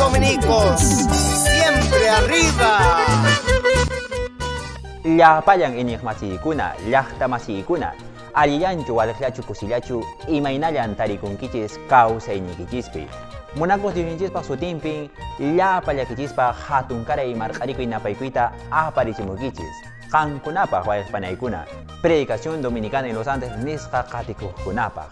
Dominicos, siempre arriba. Llapallan iñiqmasiykuna, llaqtamasiykuna, allillanchu, waliqllachu, kusillachu, imaynallan tarikunkichis kawsayniykichispi. Munakuq Diosninchispaq sutinpin llapa llakichispa hatunkaray marq'arikuy napaykuyta aparichimuykichis. Qankunapaq wayqpanaykuna, Predicación Dominicana en Los Andes nisqa qatikuqkunapaq.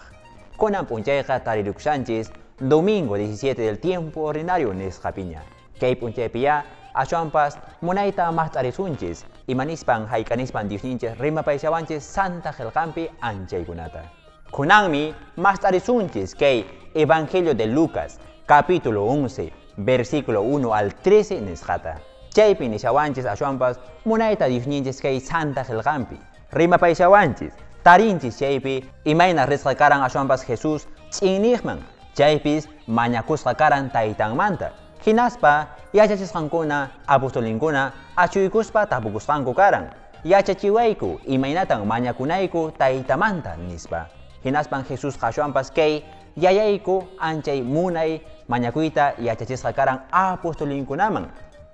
Kunan p'unchayqa tarirukushanchis domingo 17 del tiempo ordinario nisqapiña. Kay p'unchaypiyá ashwanpas munayta mast'arisunchis, imanispan hayk'anispan Diosninchis rimapayashawanchis Santa Qelqanpi anchaykunata. Kunanmi mast'arisunchis kay Evangelio de Lucas, capítulo 11, versículo 1 al 13 nisqata. Chaypi nishawanchis ashwanpas munayta Diosninchis kay Santa Qelqanpi rimapayashawanchis, tarinchis chaypi imayna risqa karan ashwanpas Jesús ch'inniqman, chaypis mañakusqa karan taytanmanta. Hinaspa yachachisqankuna apostolinkuna achuykuspa tapukusqanku karan, yachachiwayku imaynatan mañakunayku taytamanta nispa. Hinaspan Jesús ashwanpas kay yayayku anchay munay mañakuyta yachachisqa karan apostolinkunaman.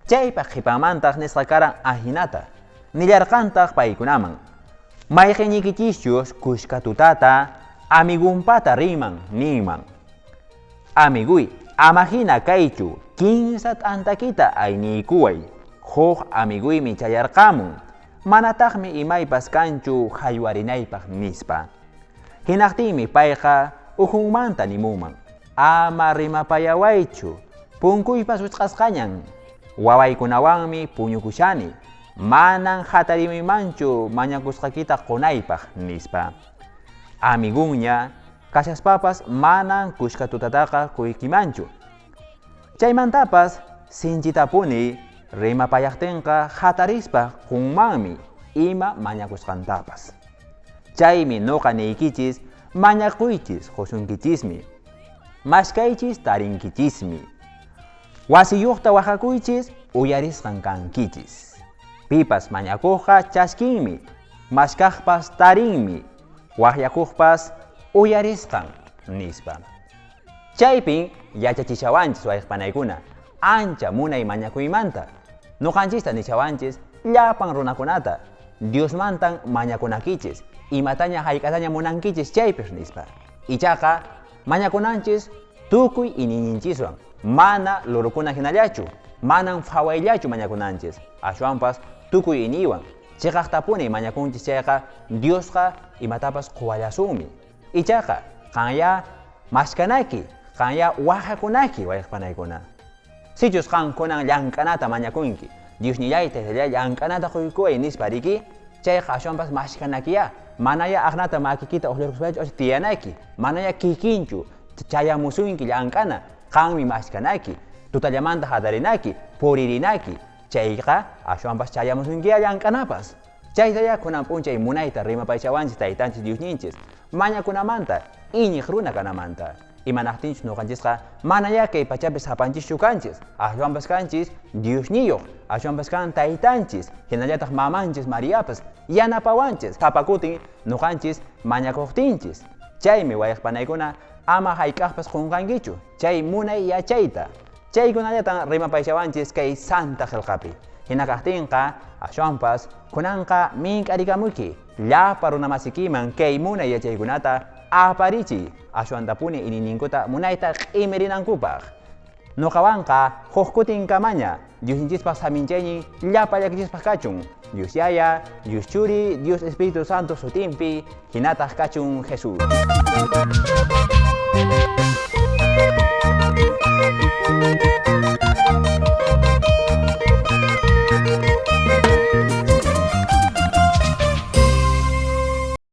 Chaypaq qhipanmantaq nisqa karan ahinata. Nillarqantaq paykunaman. Mayqiniykichischus kushka tutata amigunpata riman ninman. Amiguy, ama hina kaychu, kinsa t'antakita ayniykuway. Huk amiguymi chayarqamun. Manataqmi imaypas kanchu haywarinaypaq nispa. Hinaqtinmi payqa ukhunmanta nimunman. Ama rimapayawaychu, punkuypas wichq'asqañan. Wawaykunawanmi puñukushani. Manan hatarimuymanchu mañakusqaykita qunaypaq nispa. Amigunña kashaspapas manan kushka tutataqa quykimanchu. Chaymantapas sinchitapuni rimapayaqtinqa hatarispa qunmanmi ima mañakusqantapas. Chaymi nuqa niykichis mañakuychis qusunkichismi. Maskaychis tarinkichismi. Wasiyuqta waqakuychis uyarisqan kankichis. Pipas mañakuqqa chaskinmi, maskaqpas tarinmi, waqyakuqpas uyarisqan nispa. Chaypin yachachishawanchis wayqpanaykuna ancha munay mañakuymanta. Nuqanchista nishawanchis llapan runakunata Diosmantan mañakunakichis, imataña hayk'ataña munankichis chaypis nispa. Ichaqa mañakunanchis tukuy iñiyninchiswan, mana lurukuna hinallachu, manan phawayllachu mañakunanchis, ashwanpas tukuy iñiywan. Chiqaqtapuni mañakunchis chayqa Diosqa imatapas quwallasunmi. Ichaqa qanya maskanaki, qanya waqakunaki wayqpanaykuna. Sichus qankunan llank'anata mañakunki, Diosnillay taytallay llank'anata quykuway nispa riki, chayqa ashwanpas maskanakiyá, manaya aqnata makikita uqllarkuspachu tiyanaki, manaya kikinchu chayamusunki llank'ana, qanmi maskanaki, tutallamanta hatarinaki, puririnaki, chayqa ashwanpas chayamusunkiya llank'anapas. Chaytaya kunan p'unchay munayta rimapaychawanchis taytanchis Diosninchis, mañakunamanta, iñiq runa kanamanta. Imanaqtinchus nuqanchisqa manaya kay pachapi sapanchischu kanchis, ashwanpas kanchis Diosniyuq, ashwanpas kan taytanchis, hinallataq mamanchis Mariapas yanapawanchis, sapa kutin nuqanchis mañakuqtinchis. Chaymi wayqpanaykuna ama hayk'aqpas qunqankichu chay munay yachayta. Chaykunallatan rimapaychawanchis kay Santa Qelqapi. Hina kaqtinqa ashwanpas kunanqa mink'arikamuyki llapa runamasikiman kay munay yachaykunata aparichiy ashwantapuni iñiyninkuta munayta q'imirinankupaq. Nuqawanqa huk kutin kamaña Diosninchispaq saminchaynin llapa llakichispaq kachun. Dios Yaya, Dios Churi, Dios Espíritu Santo sutinpi hinataq kachun Jesús.